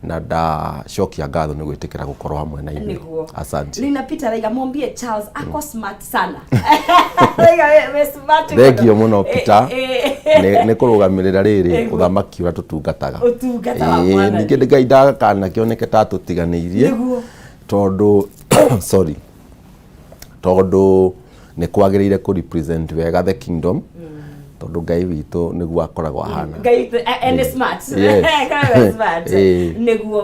Na ndacokia ngatho nĩ gwĩtĩkĩra gũkorwo hamwe na ithuĩ. Nĩguo. Asante. Lina Peter raiga, "Mwambie Charles ako smart sana." Raiga we smart mũno. Thank you mũno, Peter. Nĩ kũrũgamĩrĩra rĩrĩ ũthamaki ũrĩa tũtungataga. Ũtungata wa Mwathani. Ningĩ Ngai ndakanakĩoneke ta tũtiganĩirie, tondũ, sorry, tondũ nĩ kwagĩrĩire kũ represent wega the kingdom, tondũ Ngai witũ nĩguo akoragwo ahana. Ngai and smart. Yes. Ngai we smart. Nĩguo.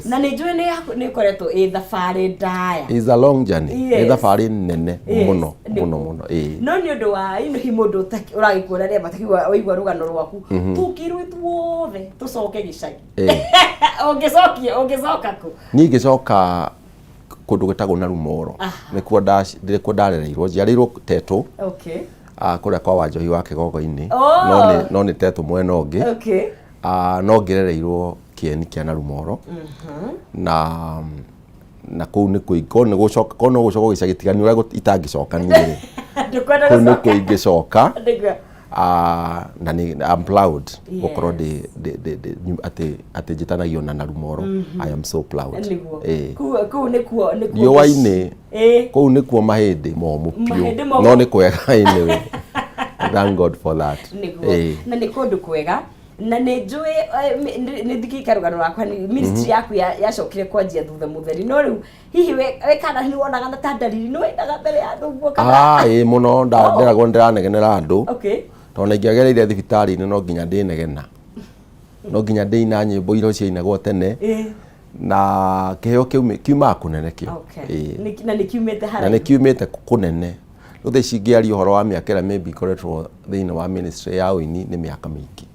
Na nĩ njũĩ nĩ ĩkoretwo ĩ thabarĩ ndaya. Is a long journey. Nĩ thabarĩ nene mũno mũno mũno, ĩĩ. No nĩ ũndũ wa hihi mũndũ ũragĩkuona rĩa matakiuga waigua rũgano rwaku, tũngĩrwo ithuothe tũcoke gĩcagi, ũngĩcokia ũngĩcoka kũ? Niĩ ngĩcoka kũndũ gwĩtagwo Narumoro. Nĩkuo ndarereirwo. Njiarĩirwo Tetũ, kũrĩa kwa Wanjohi wa Kĩgongo-inĩ. No nĩ Tetũ mwena ũngĩ. Ah, no ngĩrereirwo kĩeni kĩa Narumoro, na kũu nĩ kũ korwo nĩ gũcoka, korwo no gũcoka gĩcagi tigani ũrĩa itangĩcoka niĩ rĩ, Ndũkwenda kũu nĩ gũcoka. kũ ingĩcoka. Ah, na nĩ I'm proud gũkorwo ndĩ atĩ njĩtanagio na Narumoro. I am so proud. Nĩguo. Kũu nĩkuo Riũa-inĩ. Kũu nĩkuo mahĩndĩ momũ Mahĩndĩ biũ. momũ. No nĩ kwega anyway, thank God for that. Na nĩ kũndũ kwega, na nĩ njũĩ nĩ thikĩka rũgano rwakwa nĩ ministry yaku yacokire kwanjia thutha mũtheri. No rĩu hihi we kana nĩ wonaga na ta ndariri nĩ wainaga mbere ya andũ ũguo kana? Ah, ĩĩ mũno. Ndĩragwo ndĩranegenera andũ, tondũ na ingĩagereire thibitarĩ-inĩ no nginya ndĩnegena, no nginya ndĩina nyĩmbo iria ciainagwo tene. Na kĩheo kĩu kiumaga kũnene kĩo. Na nĩ kiumĩte Na nĩ haraihu. Kiumĩte kũnene. Rĩu thaa ici ingĩaria ũhoro wa mĩaka ĩrĩa maybe ikoretwo thĩinĩ wa ministry ya ũini, nĩ mĩaka mĩingĩ.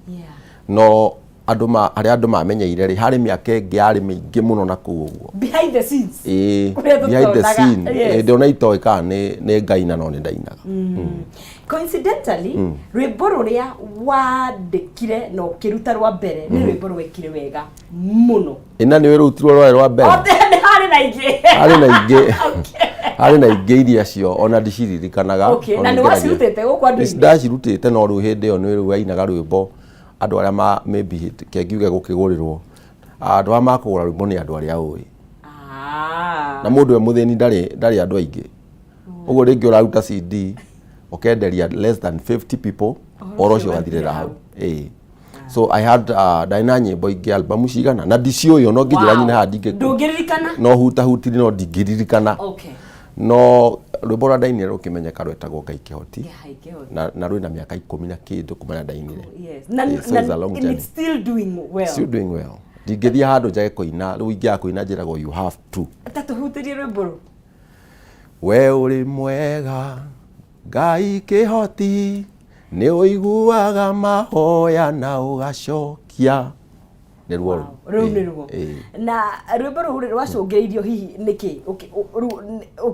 No andũ ma harĩa andũ mamenyeire rĩ, harĩ mĩaka ĩngĩ yarĩ mĩingĩ mũno na kũu ũguo. Behind the scenes. Kũrĩa behind the tũtonaga. scene. Ĩĩ, ndĩona itoĩ kana nĩ ngaina, no nĩ ndainaga. Coincidentally, rwĩmbo rũrĩa wandĩkire na ũkĩruta rwa mbere nĩ rwĩmbo rwekire wega mũno. Ĩna nĩ rũrutirwo rwarĩ rwa mbere. Othe nĩ harĩ na ingĩ. Harĩ na ingĩ, harĩ na ingĩ iria cio ona ndiciririkanaga. Na nĩ wacirutĩte gũkũ andũ-inĩ? Ndacirutĩte, no rĩu hĩndĩ ĩyo nĩ rĩu wainaga rwĩmbo andũ arĩa ma maybe kengiuge gũkĩgũrĩrwo andũ arĩa makũgũra rwĩmbo nĩ andũ arĩa ũĩ. Na mũndũ we mũthĩni ndarĩ andũ aingĩ ũguo, rĩngĩ ũraruta CD ũkenderia less than 50 people, ũhoro ũcio ũgathirĩra hau. Ĩĩ, so I had ndarĩ na nyĩmbo ingĩ, albamu cigana na ndiciũĩ, ona ũngĩnjĩra nyine haha ndingĩ Ndũngĩririkana. No hutahutiri, no ndingĩririkana. No rwĩmbo rũrĩa ndainire rũkĩmenyeka rwetagwo Ngai Kĩhoti. Na rwĩna mĩaka 10 na kĩndũ kuma rĩrĩa ndainire. Na, So na, it's a long and journey. it's still doing well. Still doing well. Ndingĩthiĩ handũ njage kũina. Rĩu ingĩaga kũina njĩragwo, "You have to." Ta tũhutĩrie rwĩmbo rũu. We ũrĩ mwega Ngai kĩhoti, nĩ ũiguaga mahoya na ũgacokia. Nĩ ruo rũu. Rũu nĩ ruo. Ĩĩ. Na rwĩmbo rũu rĩ, rwacũngĩrĩirio hihi nĩkĩ rĩu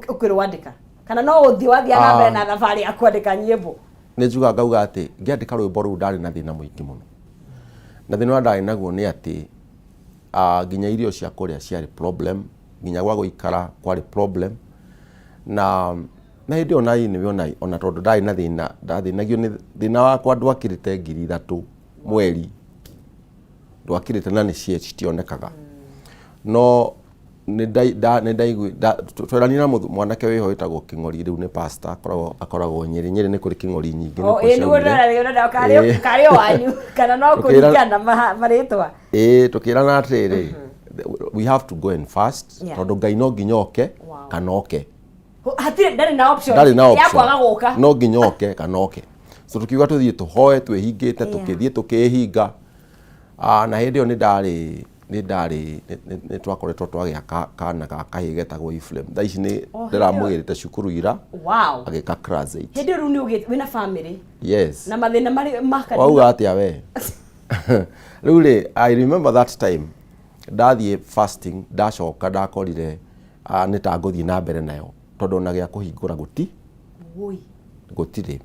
ũkĩrwandĩka, kana no ũthiĩ wathiĩ na mbere na thabarĩ ya kwandĩka nyĩmbo? Nĩ njugaga ngauga atĩ ngĩandĩka rwĩmbo rũu ndarĩ na thĩna mũingĩ mũno, na thĩna ũrĩa ndarĩ naguo nĩ atĩ nginya irio cia kũrĩa ciarĩ problem, nginya gwa gũikara kwarĩ problem, na hĩndĩ ĩyo na anyway, ona tondũ ndarĩ na thĩna, ndathĩnagio nĩ thĩna wakwa ndwakĩrĩte 3000 mweri, ndwakĩrĩte, na nĩ citionekaga. No nĩ tweranire na mwanake wĩho wĩtagwo Kĩng'ori, rĩu nĩ pastor, akoragwo Nyĩrĩ. Nyĩrĩ nĩ kũrĩ Kĩng'ori nyingĩ. O nĩkuo ĩ nĩguo ciaumire. ndĩrarĩ karĩ o wanyu kana no kũringana marĩtwa? Ĩĩ, tũkĩrana atĩrĩrĩ, we have to go and fast, tondũ Ngai no nginya oke kana oke. Hatirĩ, ndarĩ na option Ndarĩ na ya option. kwaga gũka. No nginya oke kana oke. So tukiuga tũthiĩ tũhoe twĩhingĩte. Tũkĩthiĩ tũkĩĩhinga. Ah, na hĩndĩ ĩyo nĩ ndarĩ nĩ twakoretwo twagĩa kana ga kahĩĩ getagwo Ephraim. Thaa ici nĩ Oh, hĩndĩ ĩyo- ndĩramũgĩrĩte cukuru ira, agĩka class 8. Hĩndĩ ĩyo rĩu nĩ ũgĩte wĩna family? Yes. Na mathĩna marĩ maka? Wauga atĩa we? Rĩu rĩ, I remember that time ndathiĩ fasting, ndacoka ndakorire nĩ ta ngũthiĩ na mbere nayo, tondũ ona gĩa kũhingũra gũti Woi. gũtirĩ.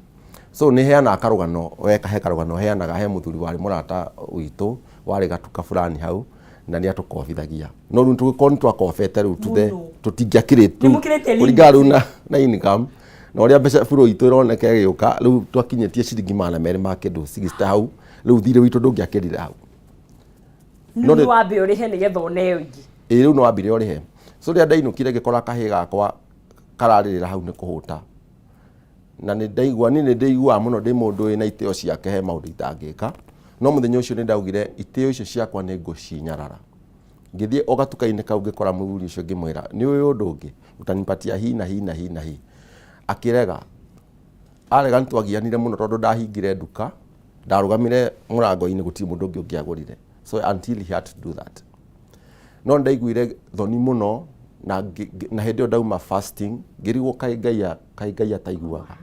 So nĩ heanaga karũgano weka, he karũgano heanaga, he mũthuri warĩ mũrata witũ warĩ gatuka fulani hau, na nĩ atũkobithagia, no rĩu tũgĩkorwo nĩ twakobete rĩu tuthe Mũno. tũtingĩakĩrĩte Nĩ mũkĩrĩte kũringana rĩu na income na ũrĩa mbeca buro itũ ĩroneka ĩgĩũka. Rĩu twakinyĩtie ciringi 200 ma kĩndũ 60 hau, rĩu thirĩ witũ ndũngĩakĩrire hau. No Nĩ wambe ũrĩhe nĩgetha ũneo ingĩ. Ĩ, rĩu no wambire ũrĩhe. So rĩrĩa ndainũkire, ngĩkora kahĩĩ gakwa kararĩrĩra hau nĩ kũhũta, na nĩ ndaigua, niĩ nĩ ndĩiguaga mũno ndĩ mũndũ wĩna itĩo ciake, he maũndũ itangĩka. No mũthenya ũcio nĩ ndaugire itĩo icio ciakwa nĩ ngũcinyarara. Ngĩthiĩ o gatuka-inĩ kau, ngĩkora mũthuri ũcio, ngĩmwĩra, "Nĩ ũĩ ũndũ ũngĩ, utanipatia hii na hii na hii na hii." Akĩrega. Arega, nĩ twagianire mũno tondũ ndahingire nduka, ndarũgamire mũrango-inĩ, gũtirĩ mũndũ ũngĩ ũngĩagũrire. So until he had to do that. No ndaiguire thoni mũno na hĩndĩ ĩyo ndauma fasting, ngĩrigwo kaĩ Ngai ataiguaga.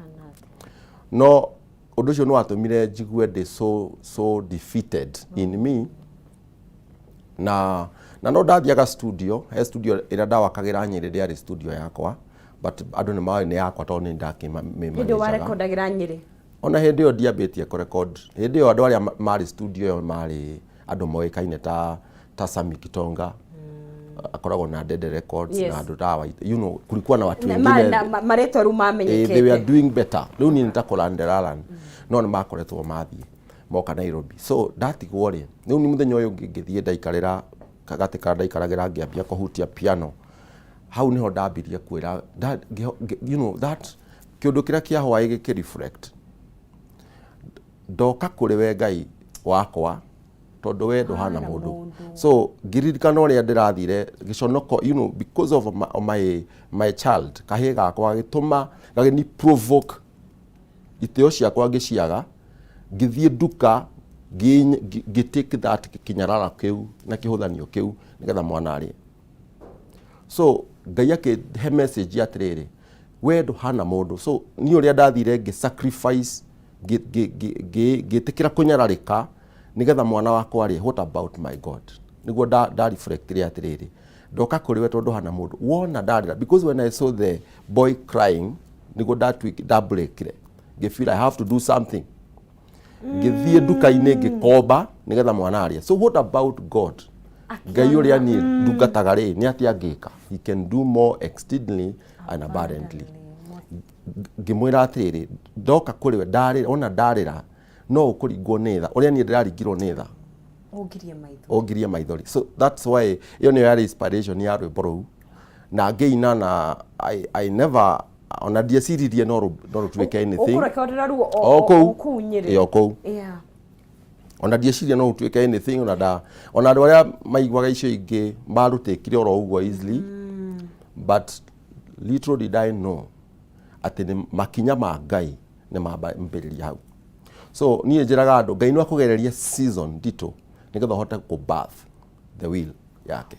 No ũndũ ũcio nĩ watũmire njigue ndĩ so so defeated in me. Na no ndathiaga studio, he studio ĩrĩa ndawakagĩra Nyĩrĩ, ndĩarĩ studio yakwa, but andũ nĩ maĩ nĩ yakwa tondũ nĩ Hĩndĩ ĩyo ndakĩmĩmanajaga. Warekondagĩra Nyĩrĩ? Ona hĩndĩ ĩyo ndiambĩtie kũrecord. Hĩndĩ ĩyo andũ arĩa marĩ studio ĩyo marĩ andũ moĩkaine ta Sami Kitonga, akoragwo na Dede Records, na andũ ta kulikuwa na watu wengine. Marĩtwa rĩu They were mamenyekete. Doing better. Rĩu niĩ nĩ ta kũranderaran, no nĩ makoretwo mathiĩ moka Nairobi. So ndatigwo rĩ, rĩu nĩ mũthenya ũyũ ũngĩ ngĩthiĩ, ndaikarĩra gatĩ karĩa ndaikaragĩra, ngĩambia kũhutia piano. Hau nĩho ndambirie kwĩra that kĩũndũ kĩrĩa kĩa hwaĩ gĩkĩ reflect, ndoka kũrĩ we Ngai wakwa tondũ we ndũhana Ndũhana mũndũ. Mũndũ. So ngĩririkana ũrĩa ndĩrathire gĩconoko because of my child, kahĩĩ gakwa gagĩtũma gagĩni provoke itĩo ciakwa, ngĩciaga, ngĩthiĩ nduka, ngĩ take that kĩnyarara kĩu na kĩhũthanio kĩu nĩgetha mwana arĩe. So Ngai akĩhe message atĩrĩrĩ, we ndũhana mũndũ. So niĩ ũrĩa ndathire ngĩ sacrifice, ngĩtĩkĩra kũnyararĩka nĩgetha mwana wakwa arĩe, what about my God? Nĩguo nda reflectire atĩrĩrĩ, ndoka kũrĩ we tondũ ndũhana mũndũ. Wona ndarĩra, because when I saw the boy crying, nĩguo ndabreakire, ngĩfeel I have to do something. Ngĩthiĩ nduka-inĩ, ngĩkomba nĩgetha mwana arĩe. So what about God? Ngai ũrĩa niĩ ndungataga rĩ, nĩ atĩa angĩka? He can do more exceedingly and abundantly. Ngĩmwĩra atĩrĩrĩ, ndoka kũrĩ we, ndarĩra, ona ndarĩra no ũkũringwo nĩ tha ũrĩa niĩ ndĩraringirwo nĩ tha. Ũngirie maitho. Ũngirie maithori. So that's why ĩyo nĩyo yarĩ inspiration ya rwĩmbo rũu na ngĩina. Na I never, ona ndieciririe no rũtuĩke anything. Ũkũrekondera ruo O kũu. O kũu Nyĩrĩ? Ĩ, o kũu. Ona ndieciria no ũtuĩke anything. Ona andũ arĩa maiguaga icio ingĩ marũtĩkire oro ũguo easily, but little did I know atĩ nĩ makinya ma Ngai nĩ mambĩrĩria hau. So niĩ njĩraga andũ, Ngai no akũgereria season nditũ nĩgetha ũhote kũ birth the will yake.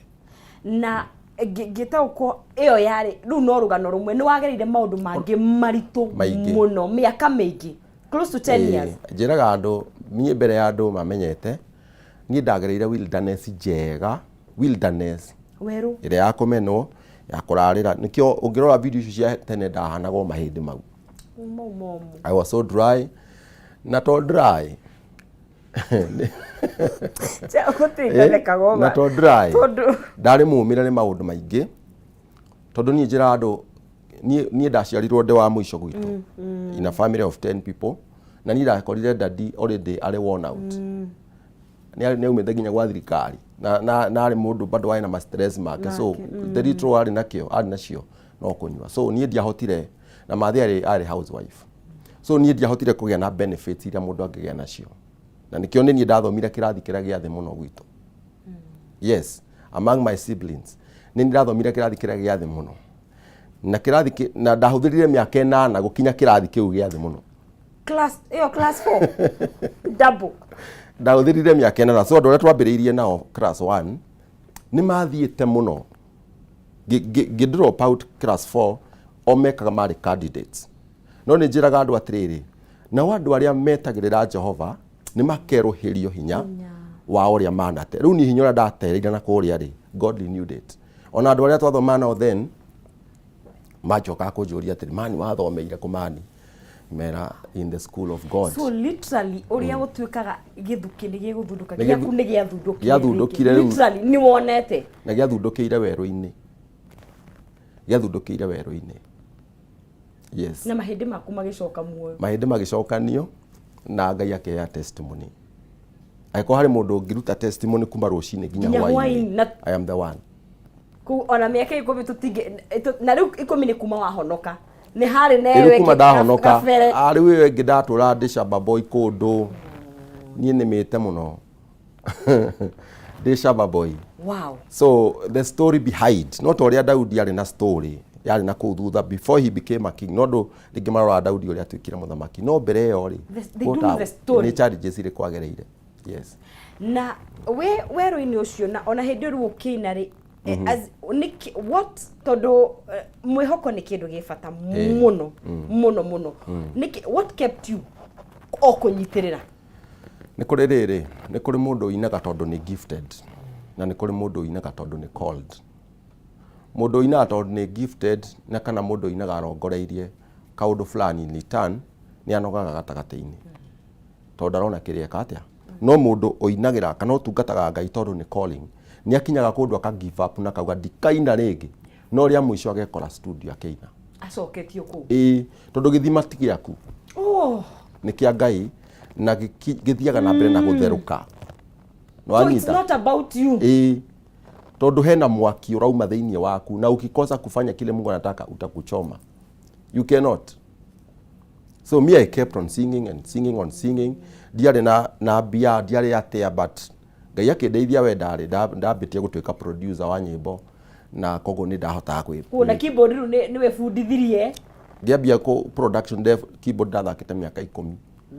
Na ngĩtaũkwo ĩyo yarĩ rĩu no rũgano rũmwe, nĩ wagereire maũndũ mangĩ maritũ Maingĩ. mũno, mĩaka mĩingĩ, close to 10 years. Njĩraga andũ, niĩ mbere ya andũ mamenyete, niĩ ndagereire wilderness njega, wilderness werũ, ĩrĩa ya kũmenwo, ya kũrarĩra. Nĩkĩo ũngĩrora video icio cia tene, ndahanagwo mahĩndĩ mau. Mau momũ. I was so dry, na to dry. Gũtirĩ Na to dry, tondũ ndarĩ mũmĩre nĩ maũndũ maingĩ, tondũ niĩ njĩra andũ, niĩ ndaciarirwo ndĩ wa mũico gwitũ in a family of 10 people, na niĩ ndakorire daddy already arĩ worn out. Nĩ aumĩte nginya gwa thirikari na arĩ mũndũ bado warĩ na ma stress make. So the little arĩ nakĩo, arĩ nacio no kũnyua. So niĩ ndiahotire, na mathĩ arĩ housewife, so niĩ ndiahotire kũgĩa na benefits iria mũndũ angĩgĩa nacio. Na nĩkĩo nĩ niĩ ndathomire kĩrathi kĩrĩa gĩa thĩ mũno gwitũ. Yes, among my siblings nĩ ndathomire kĩrathi kĩrĩa gĩa thĩ mũno, na kĩrathi na ndahũthĩrire mĩaka 8 gũkinya kĩrathi kĩu gĩa thĩ mũno. Class ĩyo, class 4 double. Ndahũthĩrire mĩaka 8. So andũ arĩa twambĩrĩirie nao class 1 nĩ mathiĩte mũno. Ngĩ drop out class 4, o mekaga marĩ candidates. No nĩ njĩraga andũ atĩrĩrĩ, nao andũ arĩa metagĩrĩra Jehova nĩ makerũhĩrio hinya wa ũrĩa manate. Rĩu niĩ hinya ũrĩa ndatereire na kũrĩa rĩ, God renewed it. Ona andũ arĩa twathoma nao then macokaga kũnjũria atĩrĩ, "Mani wathomeire kũ?" Mani mera, "In the school of God." So literally ũrĩa gũtuĩkaga gĩthukĩ nĩ gĩgũthundũka, Nĩ gĩaku nĩ gĩathundũkire. Gĩathundũkire rĩu. Literally nĩ wonete. Na gĩathundũkĩire werũ-inĩ, gĩathundũkĩire werũ-inĩ, yes. Na mahĩndĩ maku magĩcoka muoyo. Mahĩndĩ magĩcokanio na Ngai akĩhea testimony. Angĩkorwo harĩ mũndũ ũngĩruta testimony kuma rũcinĩ nginya Nginya hwainĩ, hwaĩ-inĩ, I am the one. Kũu ona mĩaka 10 tũtingĩ na rĩu 10 nĩ kuma wahonoka, nĩ harĩ na Rĩu ĩyo kuma ĩngĩ ndahonoka kabere. Rĩu ĩyo ĩngĩ ndatũra ndĩ shamba boy kũndũ, niĩ nĩmĩte mũno ndĩ shamba boy. So the story behind, no ta ũrĩa Daudi arĩ na story yarĩ na kũu thutha before he became a king. No andũ rĩngĩ maroraga Daudi ũrĩa atuĩkire mũthamaki, no mbere ĩyo rĩ, They do know the story. Nĩ challenges irĩkũ agereire, yes. Na we werũ-inĩ ũcio na ona hĩndĩ ĩyo rĩu ũkĩina rĩ, what, tondũ mwĩhoko nĩ kĩndũ gĩ bata mũno mũno mũno. Nĩkĩ, what kept you o kũnyitĩrĩra? Nĩ kũrĩ rĩrĩ, nĩ kũrĩ mũndũ ũinaga tondũ nĩ gifted, na nĩ kũrĩ mũndũ ũinaga tondũ nĩ called. Mũndũ ũinaga tondũ nĩ gifted na kana mũndũ ũinaga arongoreirie kaũndũ fulani in return, nĩ anogaga gatagatĩ-inĩ tondũ ndarona kĩrĩa eka atĩa. No mũndũ ũinagĩra kana ũtungataga Ngai tondũ nĩ calling, nĩ akinyaga kũndũ aka give up na akauga ndikaina rĩngĩ, no rĩa mũico agekora studio akĩina. Acoketio kũu. Ĩĩ, tondũ gĩthima ti gĩaku, nĩ kĩa Ngai na gĩthiaga na mbere na gũtherũka. So it's not about you. Ĩĩ, tondũ hena mwaki ũrauma thĩinĩ waku, na ukikosa kufanya kile Mungu anataka, utakuchoma. You cannot. So me, I kept on singing and singing on singing. Ndiarĩ na mbia, ndiarĩ atĩa, but Ngai akĩndeithia. We ndarĩ ndambĩtie gũtuĩka producer wa nyĩmbo, na koguo nĩ ndahotaga kwĩ Kuona keyboard rĩu nĩwe bundithirie. Ngĩambia kũ production dev keyboard ndathakĩte mĩaka 10.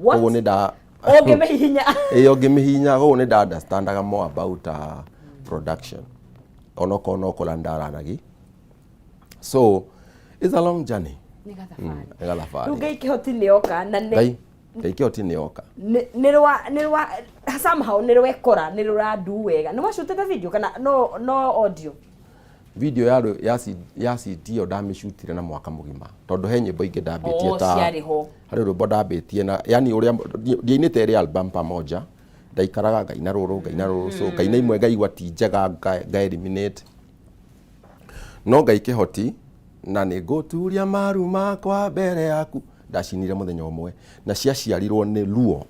What? Koguo nĩ nda Ũngĩmĩhihinya. Ĩyo ngĩmĩhihinya, koguo nĩ nda understandaga more about production, onokorwo no kũra ndaranagi. So it's a long journey. Nĩ gathabarĩ. Nĩ gathabarĩ. Rĩu Ngai kĩhoti nĩ oka na nĩ Ngai kĩhoti nĩ oka. Nĩ rwa somehow nĩ rwekora nĩ rũrandu wega. Nĩ wacutĩte video kana no audio? Video ya CD ĩyo ndamĩcutire na mwaka mũgima, tondũ he nyĩmbo ingĩ ndambĩtie. Oh, ta ciarĩ ho. Harĩ rwĩmbo ndambĩtie na yani ũrĩa ndiainĩte ĩrĩ album pamoja, ndaikaraga ngaina rũrũ, ngaina rũrũ, so ngaina imwe ngaigua ti njega, nga eliminate. No Ngai kĩhoti na nĩ ngũturia maru makwa mbere yaku ndacinire mũthenya ũmwe, na ciaciarirwo nĩ ruo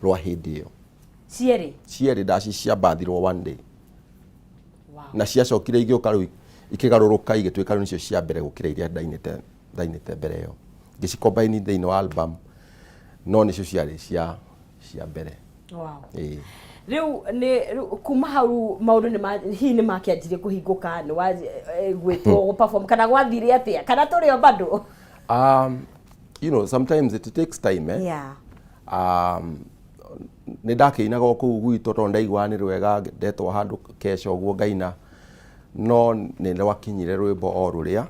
rwa hĩndĩ ĩyo. Cierĩ. Cierĩ ndaciciambathirwo one day. Na ciacokire igĩũka rĩu ikĩgarũrũka, igĩtuĩka rĩu nĩcio cia mbere gũkĩra iria ndainĩte mbere ĩyo. Ngĩcicombine thĩinĩ wa album, no nĩcio ciarĩ cia mbere. Ĩĩ. Rĩu nĩ rĩu kuma hau maũndũ nĩ hihi nĩ makĩanjirie kũhingũka, nĩ wa gwĩtwo gũ perform kana gwathire atĩa, kana tũrĩ o bado? Sometimes it takes time, eh? Nĩ ndakĩinaga o kũu gwitũ tondũ ndaiguaga nĩ rwega, ndetwo handũ keca ũguo ngaina, no nĩ rwakinyire rwĩmbo o rũrĩa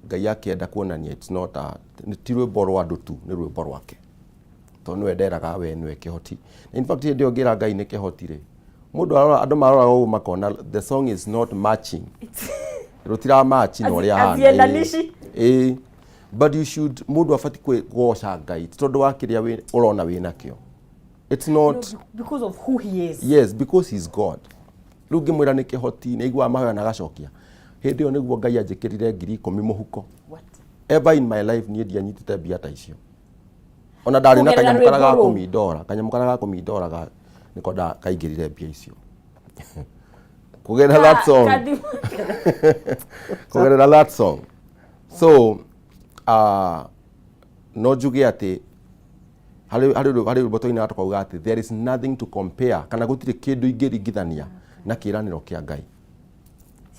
Ngai akĩenda kuonania it's not a, ti rwĩmbo rwa andũ tu, nĩ rwĩmbo rwake, tondũ nĩwe nderaga we nĩwe kĩhoti. In fact, hĩndĩ ĩyo ngĩra Ngai nĩ kĩhoti rĩ, mũndũ arora, andũ maroraga ũguo makona the song is not matching, rũtira match na ũrĩa hana. Haziendanishi. Ĩĩ, but you should, mũndũ abati kũgoca Ngai ti tondũ wa kĩrĩa ũrona wĩ nakĩo. It's not No, because of who he is. Yes, because he's God. Rĩu ngĩmwĩra nĩ kĩhoti, nĩ aiguaga mahoya na agacokia. Hĩndĩ ĩyo nĩguo Ngai anjĩkĩrire 10,000 mũhuko. What? Ever in my life niĩ ndianyitĩte mbia ta icio. Ona ndarĩ na Kũgerera kanyamũ karĩa ga rwĩmbo rũu. kũmindora, kanyamũ karĩa ga kũmindora ga nĩko kaingĩrire mbia icio kũgerera that song. Kũgerera that song. So no njuge atĩ harĩ rwĩmbo twainaga tũkauga atĩ there is nothing to compare, kana gũtirĩ kĩndũ ingĩringithania na kĩĩranĩro kĩa Ngai.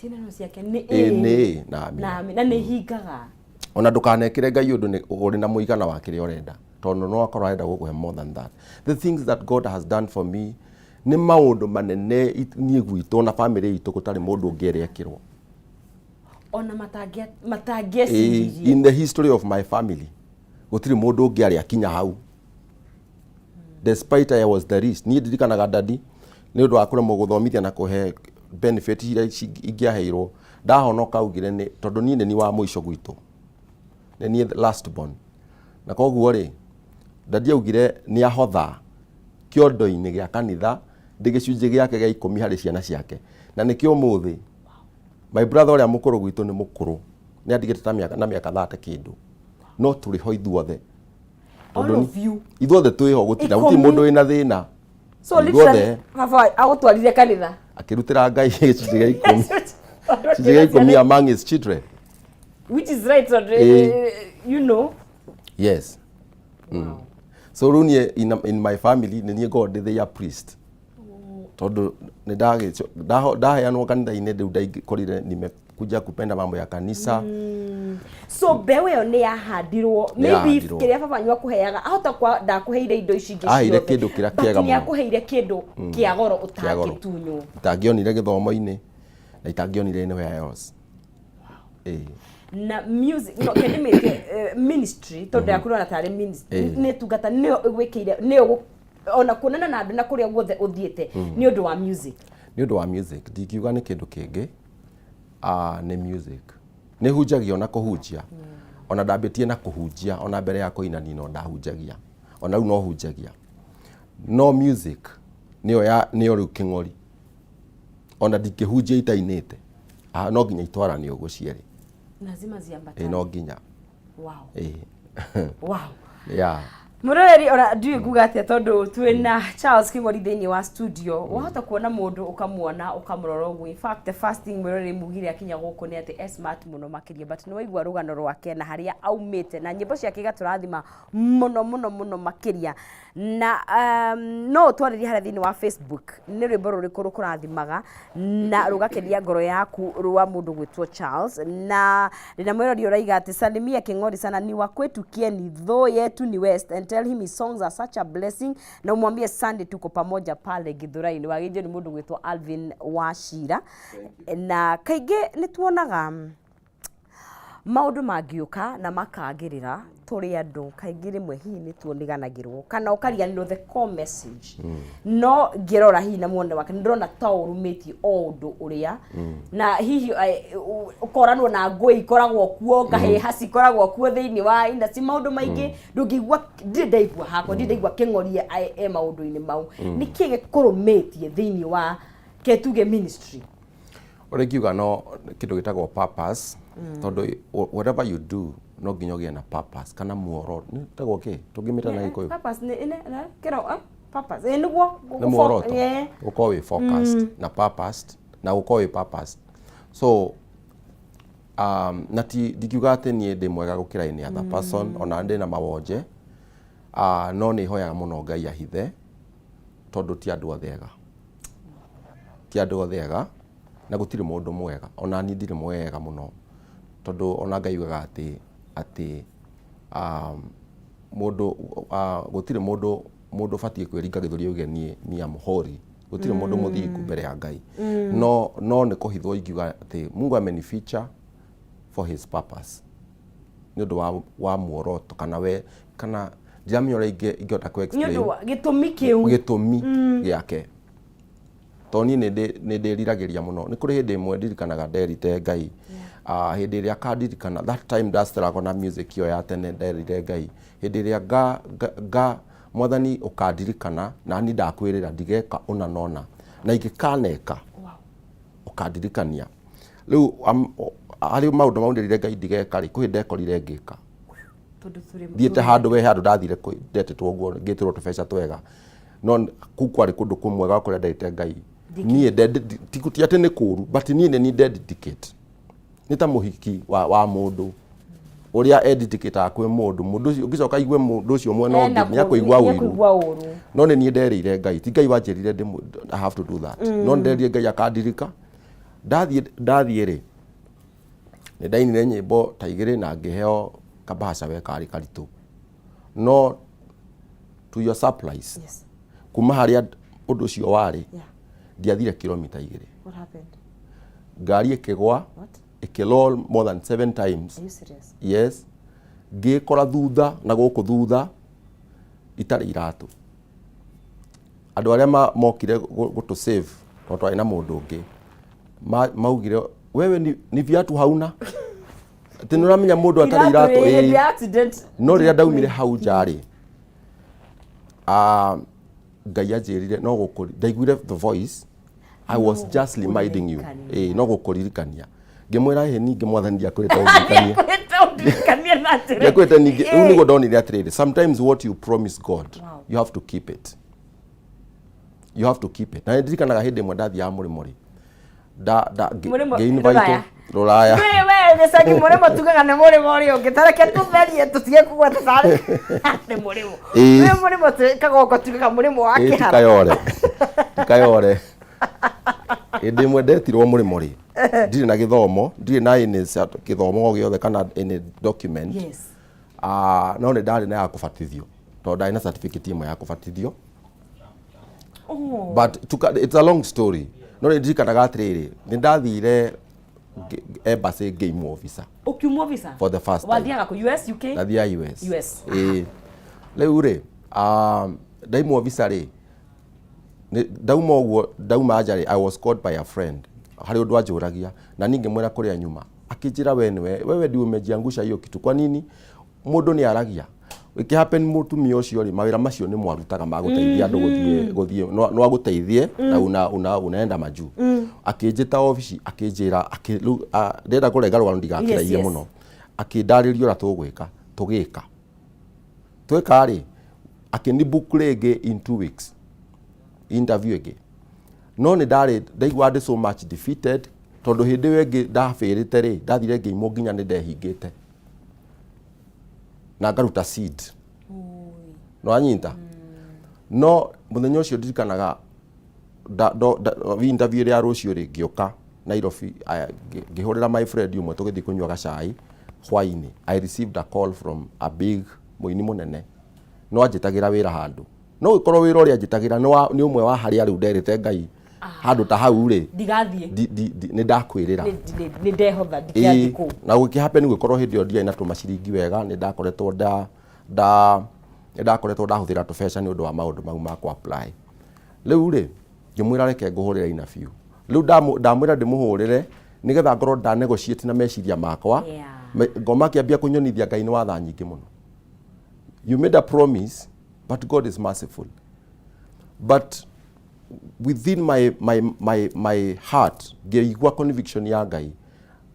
Ciĩranĩro ciake nĩ Ĩĩ, nĩ ĩĩ na amina. Na amina, na nĩ ihingaga. Ona ndũkanekĩre Ngai ũndũ nĩ ũrĩ na mũigana wa kĩrĩa ũrenda, tondũ no akorwo arenda gũkũhe more than that. The things that God has done for me nĩ maũndũ manene. Niĩ gwitũ na family itũ gũtarĩ mũndũ ũngĩ erekĩrwo. Ona matangĩeciririe. In the history of my family gũtirĩ mũndũ ũngĩ arĩ akinya hau, despite I was the least. Niĩ ndirikanaga daddy nĩ ũndũ wa kũremwo gũthomithia na kũhe benefit iria ingĩaheirwo ndahonoka, augire nĩ tondũ niĩ nĩ niĩ wa mũico gwitũ, nĩ niĩ last born, na koguo rĩ, daddy augire nĩ ahotha kĩondo-inĩ gĩa kanitha ndĩ gĩcunjĩ gĩake gĩa 10 harĩ ciana ciake. Na nĩkĩo ũmũthĩ my brother ũrĩa mũkũrũ gwitũ nĩ mũkũrũ, nĩ atigĩte ta mĩaka na mĩaka 30 kĩndũ, no tũrĩ ho ithuothe. All of you. Ithuothe twĩho, gũtirĩ 10. Mũndũ wĩna thĩna. So Ithuothe. literally baba agũtwarire kanitha. Akĩrutĩra Ngai gĩcunjĩ gĩa ikũmi, gĩcunjĩ gĩa ikũmi among his children. Which is right on, you know. Yes. So rĩu niĩ in my family nĩ niĩ ngoragwo ndĩ their priest, tondũ nĩ ndaheanwo kanitha-inĩ. Rĩu ndakorire nimekuja kupenda mambo ya kanisa. So mbeũ ĩyo nĩ yahandirwo. Nĩ Maybe yahandirwo. kĩrĩa baba wanyu akũheaga, ahota kwa ndakũheire indo ici ingĩ Aheire ciothe, kĩndũ kĩrĩa but kĩega nĩ mũno. Akũheire kĩndũ kĩa goro Kĩa goro. ũtangĩtunywo. Itangĩonire gĩthomo-inĩ na itangĩonire anywhere else. Ĩĩ. Na music no kendimĩte ministry, tondũ yaku nona tarĩ ministry. Nĩ tungata nĩyo ĩgwĩkĩire, nĩyo ona kuonana na andũ na kũrĩa guothe ũthiĩte nĩ ũndũ wa music. Nĩ ũndũ wa music, ndingiuga nĩ kĩndũ kĩngĩ. Nĩ music. Nĩ hunjagia ona kũhunjia, ona ndambĩtie na kũhunjia ona mbere ya kũina. Niĩ no ndahunjagia, ona rĩu no hunjagia, no music nĩyo ya nĩyo rĩu kĩng'ori. Ona ndingĩhunjia itainĩte. No nginya itwarane ũguo cierĩ. Lazima ziambatane. Ĩ, no nginya. Ĩ. Mũroreri, ona ndiũĩ kuga atĩa, tondũ twĩna Charles Kĩng'ori thĩinĩ wa studio. Wahota kuona mũndũ, ũkamuona, ũkamũrora ũguo. In fact, the first thing mwĩroreri mugire akinya gũkũ nĩ atĩ e smart mũno makĩria, but nĩ waigua rũgano rwake na harĩa aumĩte na nyĩmbo ciake igatũrathima mũno mũno mũno makĩria. Na no ũtwarĩrie harĩa thĩinĩ wa Facebook, nĩ rwĩmbo rũrĩkũ rũkũrathimaga na rũgakenia ngoro yaku rwa mũndũ gwĩtwo Charles? Na ndĩna mwĩrori ũraiga atĩ, "Salimia Kĩng'ori sana, ni wa kwetu Kieni, though yetu ni West, and tell him his songs are such a blessing, na umwambie Sunday tuko pamoja pale Githurai." Wagĩnjio nĩ mũndũ gwĩtwo Alvin Wachira. Na kaingĩ nĩ tuonaga maũndũ mangĩũka na makagĩrĩra tũrĩ andũ, kaingĩ rĩmwe hihi nĩ tuoniganagĩrwo kana ũkariganĩrwo the core message. No ngĩrora hihi na muonere wake, nĩ ndĩrona ta ũrumĩtie o ũndũ ũrĩa na hihi ũkoranwo na ngũĩ ikoragwo kuo, ngahĩha cikoragwo kuo thĩinĩ wa industry, maũndũ maingĩ ndũngĩigua. Ndirĩ ndaigua hakwa, ndirĩ ndaigua kĩng'orie e maũndũ-inĩ mau. Nĩ kĩ gĩkũrũmĩtie thĩinĩ wa ketuge ministry? Ũrĩa ingiuga, no kĩndũ gĩtagwo purpose, tondũ whatever you do no nginya ũgĩe na purpose kana muoroto. Nĩ ĩtagwo kĩ tũngĩmĩta na Gĩkũyũ? Purpose nĩ ine na kĩro purpose nĩguo. Nĩ muoroto, gũkorwo wĩ focused na purposed na gũkorwo wĩ purpose. So na ti ndingiuga atĩ niĩ ndĩ mwega gũkĩra any other person, ona ndĩ na mawonje. No nĩ hoyaga mũno Ngai ahithe, tondũ ti andũ othe ega, ti andũ othe ega, na gũtirĩ mũndũ mwega. Ona niĩ ndirĩ mwega mũno, tondũ ona Ngai ugaga atĩ mũndũ gũtirĩ mũndũ ũbatiĩ kwĩringa gĩthũri auge niĩ niĩ am holy. Gũtirĩ mũndũ mũthingu mbere ya Ngai. No nĩ kũhithwo ingiuga atĩ Mungu amenificha for his purpose, nĩ ũndũ wa muoroto kana we kana ndiramenya ũrĩa ingĩhota kũ Nĩ explain. Ũndũ wa gĩtũmi kĩu. Gĩtũmi gĩake, tondũ niĩ nĩ ndĩriragĩria mũno. Nĩ kũrĩ hĩndĩ ĩmwe ndirikanaga nderite Ngai, hĩndĩ ĩrĩa akandirikana. That time ndastruggle na music ĩyo ya tene. Nderire Ngai, hĩndĩ ĩrĩa nga Mwathani ũkandirikana na niĩ ndakwĩrĩra ndigeka ũna nona na ingĩkaneka, ũkandirikania. Rĩu harĩ maũndũ mau nderire Ngai ndigeka rĩ, kwĩ ndekorire ngĩka. Tondũ tũrĩ Thiĩte handũ we handũ ndathire ndetĩtwo ũguo, ngĩtĩrwo tũbeca twega, no kũu kwarĩ kũndũ kũmwe gwa kũrĩa nderĩte Ngai niĩ ti atĩ nĩ kũũru, but niĩ nĩ niĩ ndedicate. Nĩ ta mũhiki wa mũndũ ũrĩa edicate kwĩ mũndũ, mũndũ ũcio ũngĩcoka igue mũndũ ũcio mwena ũngĩ nĩ akũigua ũiru. Nĩakũigua ũru. No nĩ niĩ nderĩire Ngai, ti Ngai wanjĩrire I have to do that. No nderire Ngai akandirika. Ndathiĩ rĩ, nĩ ndainire nyĩmbo ta igĩrĩ na ngĩheo kabahasha we karĩ karitũ. No to your surprise, kuma harĩa ũndũ ũcio warĩ, ndiathire kilomita 2. What happened? Ngari ĩkĩgwa. What? Ĩkĩroll more than seven times. Are you serious? Yes. Ngĩkora thutha na gũkũ thutha itarĩ iratũ. Andũ arĩa mokire gũtũ save, tondũ twarĩ na mũndũ ũngĩ, maugire, "Wewe ni viatu hauna?" Atĩ nĩ ũramenya mũndũ atarĩ iratũ. Ĩ, hĩndĩ Ĩĩ. ya accident. No rĩrĩa ndaumire hau nja rĩ, Ngai anjĩrire no gũkũ ndaiguire the voice, "I was just reminding you." Gũkũririkania. Ĩĩ, no gũkũririkania. Ngĩmwĩra, "Ĩ, ningĩ Mwathani ndiakwĩrĩte ũndirikanie." Ndiakwĩrĩte ũndirikanie na njĩra. Ndiakwĩrĩte ningĩ. Rĩu nĩguo ndonire atĩrĩrĩ, sometimes what you promise God, you have to keep it. You have to keep it. Na nĩ ndirikanaga hĩndĩ ĩmwe ndathiaga mũrĩmo rĩ, Mũrĩmo- ngĩ-invite Rũraya. Rũraya. We we gĩcagi mũrĩmo tugaga nĩ mũrĩmo ũrĩa ũngĩ, tareke tũtherie tũtige kũgweta tarĩ nĩ mũrĩmo. We mũrĩmo kagongo tugaga mũrĩmo wa Ĩĩ, kĩhara. tikayore tikayore. Hĩndĩ ĩmwe ndetirwo mũrĩmo rĩ, ndirĩ na gĩthomo, ndirĩ na any gĩthomo o gĩothe kana any document. Ah, no nĩ ndarĩ na ya kũbatithio, tondũ ndarĩ na certificate ĩmwe ya kũbatithio. Oh. But it's a long story, no nĩ ndirikanaga atĩrĩrĩ, nĩ ndathire embassy ngĩimwo visa. Ũkiumwo visa? For the first time. Wathiaga kũ? US, UK? Ndathiaga US. US. Ĩĩ. Rĩu rĩ, ndaimwo visa rĩ, ndauma ũguo, ndauma nja rĩ, I was called by a friend, harĩ ũndũ anjũragia na niĩ ngĩmwĩra kũrĩa nyuma. Akĩnjĩra, "We nĩwe, wewe ndio umejiangusha hiyo kitu. Kwa nini?" Mũndũ nĩ aragia ĩkĩ happen, mũtumia ũcio rĩ, mawĩra macio nĩ mwarutaga ma gũteithia andũ gũthiĩ no agũteithie na unaenda majuu. Akĩnjĩta obici, akĩnjĩra rĩu, ndĩrenda kũrenga rũgano ndigakĩraihe mũno. Akĩndarĩria ũrĩa tũgwĩka, tũgĩka twĩka rĩ, akĩni book rĩngĩ in 2 weeks interview ĩngĩ. No nĩ ndarĩ ndaigua ndĩ so much defeated, tondũ hĩndĩ ĩyo ĩngĩ ndabĩrĩte rĩ, ndathire ngĩimwo nginya nĩ ndehingĩte na ngaruta seed nĩwanyita. No mũthenya ũcio ndirikanaga interview ĩrĩa ya rũciũ rĩ, ngĩũka Nairobi, ngĩhũrĩra my friend ũmwe tũgĩthiĩ kũnyua gacai hwainĩ. I received a call from a big mũini mũnene, no anjĩtagĩra wĩra handũ, no gĩkorwo wĩra ũrĩa anjĩtagĩra nĩ ũmwe wa harĩa rĩu nderĩte Ngai handũ ta hau rĩ. Ndigathiĩ. Nĩ ndakwĩrĩra. Nĩ ndehotha ndikĩathiĩ kũu. Na gũkĩ happen gũkorwo hĩndĩ ĩyo ndiarĩ na tũmaciringi wega, nĩ ndakoretwo nda nda nĩ ndakoretwo ndahũthĩra tũbeca nĩ ũndũ wa maũndũ mau ma kũ apply. Rĩu rĩ, ngĩmwĩra reke ngũhũrĩre ina biũ. Rĩu ndamwĩra ndĩmũhũrĩre nĩgetha ngorwo nda negotiate na meciria makwa. Ngoma akĩambia kũnyonithia Ngai nĩ watha nyingĩ mũno. You made a promise, but God is merciful. But within my heart ngĩigua conviction ya Ngai,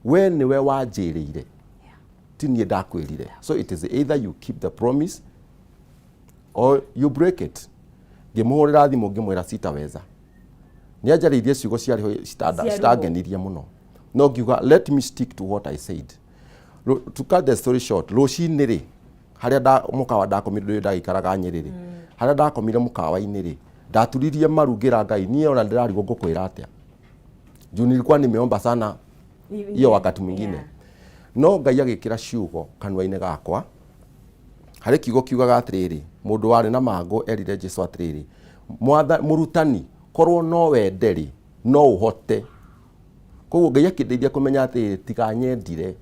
we nĩwe wanjĩrĩire, ti niĩ ndakwĩrire. So it is either you keep the promise or you break it. Ngĩmũhũrĩra thimũ, ngĩmwĩra sitaweza. Nĩ anjarĩirie ciugo ciarĩ ho Cia ruo. citangenirie mũno, no ngiuga, "Let me stick to what I said." To cut the story short, rũcinĩ rĩ, harĩa mũkawa ndakomire, ndũĩ ndagĩikaraga Nyĩrĩ rĩ, harĩa ndakomire mũkawa-inĩ rĩ, ndaturirie maru ngĩra Ngai, niĩ ona ndĩrarigwo ngũkwĩra atĩa, juu nilikuwa nimeomba sana hiyo wakati mwingine. No Ngai agĩkĩra ciugo kanua-inĩ gakwa. Harĩ kiugo kiugaga atĩrĩrĩ, mũndũ warĩ na mangũ erire Jesu atĩrĩrĩ, "Mũrutani, korwo no wende rĩ, no ũhote." Koguo Ngai akĩndeithia kũmenya atĩrĩrĩ, tiganyendire.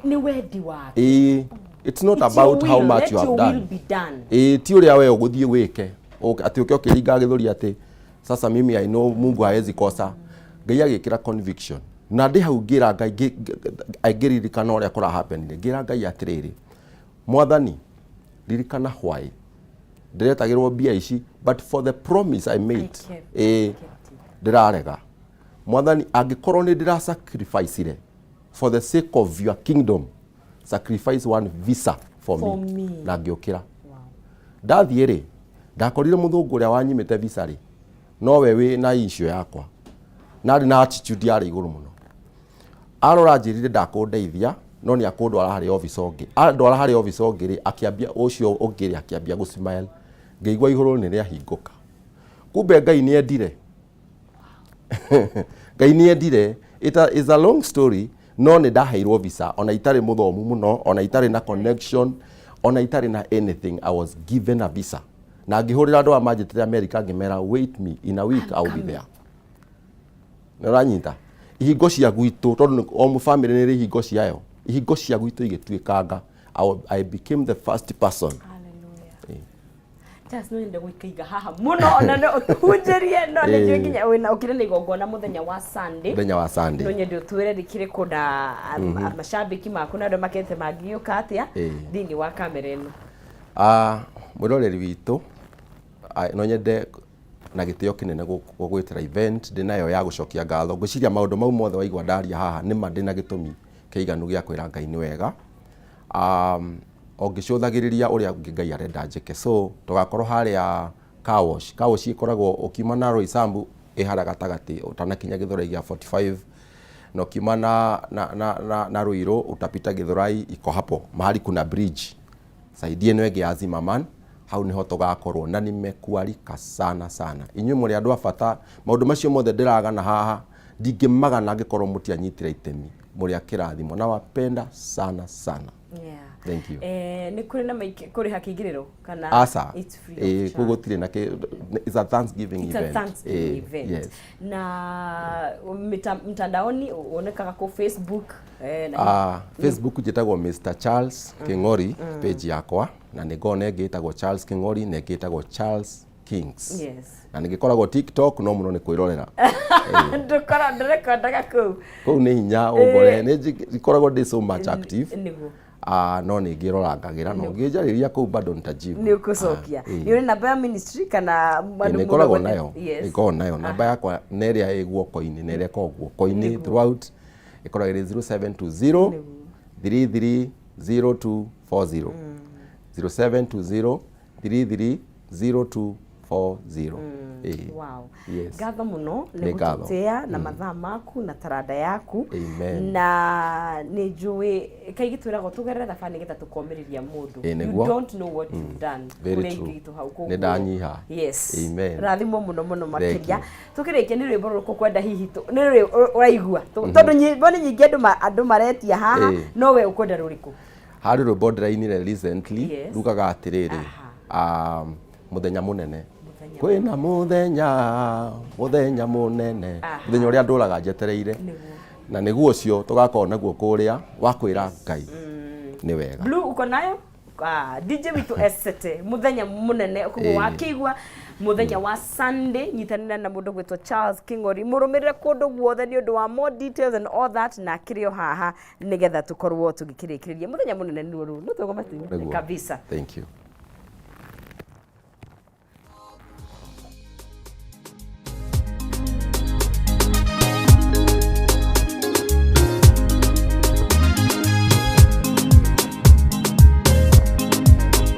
Nĩ wendi wake. Ĩĩ, it's not It's about your how will. much Let you have your done. will be done. Ĩĩ, ti ũrĩa we ũgũthiĩ wĩke. Atĩ ũke ũkĩringa gĩthũri atĩ sasa mimi I know Mungu haezi kosa. Ngai agĩkĩra conviction na ndĩ hau ngĩra Ngai, ngĩririkana ũrĩa kũra happenire, ngĩra Ngai atĩrĩrĩ, "Mwathani, ririkana why ndĩretagĩrwo mbia ici, but for the promise I made." I kept- Ĩĩ, kept it. Ndĩrarega. Mwathani, angĩkorwo nĩ ndĩra sacrifice for the sake of your kingdom, sacrifice one visa for For me. me. Na ngĩũkĩra. Ndathiĩ rĩ, ndakorire mũthũngũ ũrĩa wanyimĩte visa rĩ, nowe wĩ na issue yakwa, na arĩ na attitude yarĩ igũrũ mũno. Arora anjĩrire ndakũndeithia, no nĩ akũndwara harĩ officer ũngĩ. Andwara harĩ officer ũngĩ rĩ, akĩambia ũcio ũngĩ rĩ, akĩambia gũsmile. Ngĩigua igũrũ nĩ rĩahingũka. Kumbe Ngai nĩ endire, Ngai nĩ endire. It is a long story, no nĩ ndaheirwo visa ona itarĩ mũthomu mũno, ona itarĩ na connection, ona itarĩ na anything. I was given a visa na ngĩhũrĩra andũ aya manjĩtĩre America, ngĩmera, "Wait me, in a week I will be there." Nĩ ũranyita? Ihingo cia gwitũ, tondũ o family nĩ ĩrĩ ihingo ciayo, ihingo cia gwitũ igĩtuĩkanga. I became the first person. Hallelujah. Charles, no nyende gũikaiga haha mũno ona no ũtũhunjĩrie, no nĩ njũĩ nginya wĩna ũkĩrĩ na igongona mũthenya wa Sunday. Mũthenya wa Sunday. No nyende ũtwĩre rĩkĩrĩkũ na macambĩki maku na andũ makete mangĩũka atĩa thĩinĩ wa kamera ĩno. Ah, mwĩroreri witũ, no nyende na gĩtĩo kĩnene gũgwĩtĩra event ndĩnayo ya gũcokia ngatho. Ngwĩciria maũndũ mau mothe waigua ndaria haha nĩ ma ndĩna gĩtũmi kĩiganu gĩa kwĩra Ngai nĩ wega, o ngĩcũthagĩrĩria ũrĩa ũngĩ Ngai arenda njĩke. So tũgakorwo harĩa Car wash. Car wash ĩkoragwo ũkiuma na Roysambu ĩ harĩa gatagatĩ ũtanakinya Githurai gĩa 45 na ũkiuma na Ruiru utapita Githurai, iko hapo mahali kuna bridge side ĩno ĩngĩ ya Zimmerman, hau niho tũgakorwo na nimekualika sana sana. Inyuĩ mũrĩ andũ a bata. Maũndũ macio mothe ndĩragana haha ndingĩmagana angĩkorwo mũtianyitire itemi. Mũrĩ a kĩrathimo, nawapenda sana sana. Thank you. Nĩ kũrĩ na kũrĩha kĩingĩrĩro kana? Aca. It's free of Kũu charge. Gũtirĩ na it's a thanksgiving It's a event. thanksgiving event. Yes. Na mtandaoni uonekaga kũ Facebook na Facebook njĩtagwo Mr Charles King'ori, page yakwa, na nĩ ngoragwo na ĩngĩ ĩtagwo Charles King'ori na ĩngĩ ĩtagwo Charles Kings. Na nĩ ngĩkoragwo TikTok, no mũno nĩ kwĩrorera. Ndũkora ndũrekondaga kũu? Kũu nĩ hinya ũngore nĩ ngoragwo ndĩ so much active. No nĩ ngĩrorangagĩra na ũngĩnjarĩria kũu bado nitajibu. Nĩ ũkũcokia. Ĩĩ. Nĩ ũrĩ namba ya ministry kana andũ Nĩ ngoragwo mũndũ nayo. Yes. Nĩ ngoragwo nayo namba yakwa, na ĩrĩa ĩ guoko-inĩ na ĩrĩa ĩkoragwo guoko-inĩ throughout ĩkoragwo ĩrĩ 0720 330240, 0720 330240. Ĩĩ. Wow. Yes. Ngatho mũno nĩ Nĩ ngatho. gũtũtĩa na mathaa maku na taranda yaku. Amen. Na nĩ njũĩ kaingĩ twĩragwo tũgerere thabarĩ nĩgetha tũkomĩrĩria mũndũ. Ĩĩ, You nĩguo. don't know what you've done Very kũrĩa true. ingĩ hau. Nĩ ndanyiha. Yes. Amen. Rathimwo mũno mũno Thank makĩria. you. Tũkĩrĩkia, nĩ rwĩmbo rũrĩkũ kwenda hihi nĩ rũrĩ ũraigua tondũ nyĩmbo nĩ nyingĩ andũ maretia haha, no we ũkwenda rũrĩkũ? Harĩ rwĩmbo ndĩrainire recently, rugaga atĩrĩrĩ, mũthenya mũnene. Mũthenya. Kwĩna mũthenya mũnene, mũthenya ũrĩa ndũraga njetereire. Na nĩguo ũcio tũgakorwo naguo kũrĩa wa kwĩra Ngai nĩ wega. Blue uko nayo? DJ witũ esete muthenya munene koguo wakĩigua muthenya wa Sunday, nyitanĩra na mũndũ gwĩtwo Charles King'ori, mũrũmĩrĩre kũndũ guothe nĩ ũndũ wa more details and all that, na akĩrĩ o haha nĩgetha tũkorwo tũgĩkĩrĩkĩrĩria mũthenya mũnene. Nĩruo rũu no tũgoma Nĩguo. kabisa. Thank you.